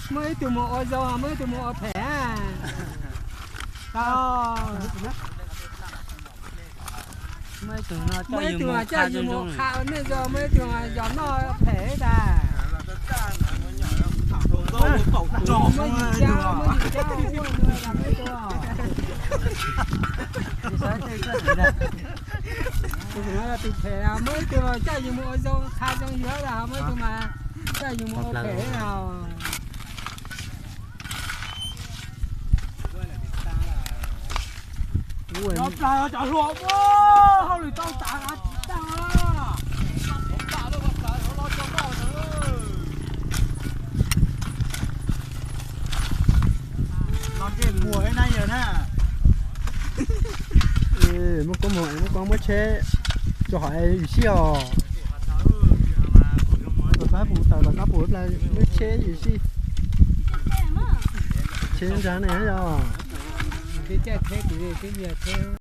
Muaj ib tug mus ua zoo, muaj ib tug mus ua phem. Muaj ib tug coj yus mus qha zoo, nej zoo, muaj ib tug yog noj phem tas. Muaj yim cab, muaj yim cab, muaj ib tug. Tus no yog tus phem, muaj ib tug coj yus mus ua zoo, qha zoo yuav, muaj ib tug mas coj yus mus ua phem os. Cov plag cov hluas, hauj lwm tau tas tag. Los ntsej muag na yawg na. Muab koob muag, muab koob muab tsheb rau hauv yus sij os. Tom qab pus tawm, tom qab pus plag muab tsheb yus sij. Tsheb ntsa ne yog. Twb caij tsheb kuv twb yog tsheb.